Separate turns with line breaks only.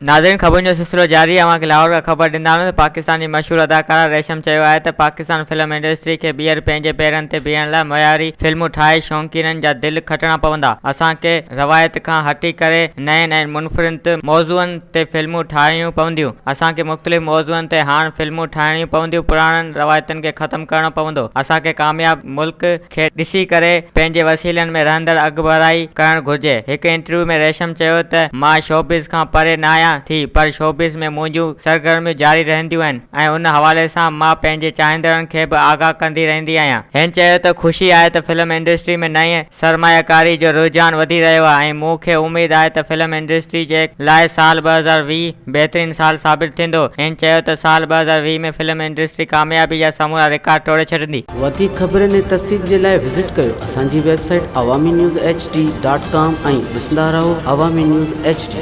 ناظرين خبرن جو سلسلو جاري اوهان کي لاهور کان خبر ڏيندا هلون ته پاڪستان جي مشهور اداڪارا ريشم چيو آهي ته پاڪستان فلم انڊسٽري کي ٻيهر پنهنجي پيرن تي بيهڻ لاء معياري فلمون ٺاهي شوقينن جا دل کٽڻا پوندا اسان کي روايت کان هٽي ڪري نين ۽ منفرد موضوعن تي فلمون ٺاهڻيون پونديون اسان کي مختلف موضوعن تي هاڻ فلمون ٺاهڻيون پونديون پراڻن روايتن کي ختم ڪرڻو پوندو اسان کي ڪامياب ملڪ کي ڏسي ڪري پنهنجي وسيلن ۾ رهندڙ اڳڀرائي ڪرڻ گهرجي. هڪ انٽرويو ۾ ريشم چيو ته مان شوبز کان پري ناهيان ٿي پر شوبز ۾ منهنجون سرگرميون جاري رهنديون آهن ۽ ان حوالي سان مان پنهنجي چاهيندڙن کي به آگاهه ڪندي رهندي آهيان. هن چيو ته خوشي آهي ته فلم انڊسٽري ۾ نئين سرماياڪاري جو رجحان وڌي رهيو آهي ۽ مون کي اميد آهي ته فلم انڊسٽري جي لاء سال 2020 بهترين سال ثابت ٿيندو. هن چيو ته سال 2020 ۾ فلم انڊسٽري ڪاميابي جا سمورا رڪارڊ ٽوڙي ڇڏندي.
وڌيڪ خبرن ۽ تفصيل جي لاء وزٽ ڪيو اسان جي website Awami news H D dot com ۽ ڏسندا رهو عوامي نيوز ايڇ ڊي.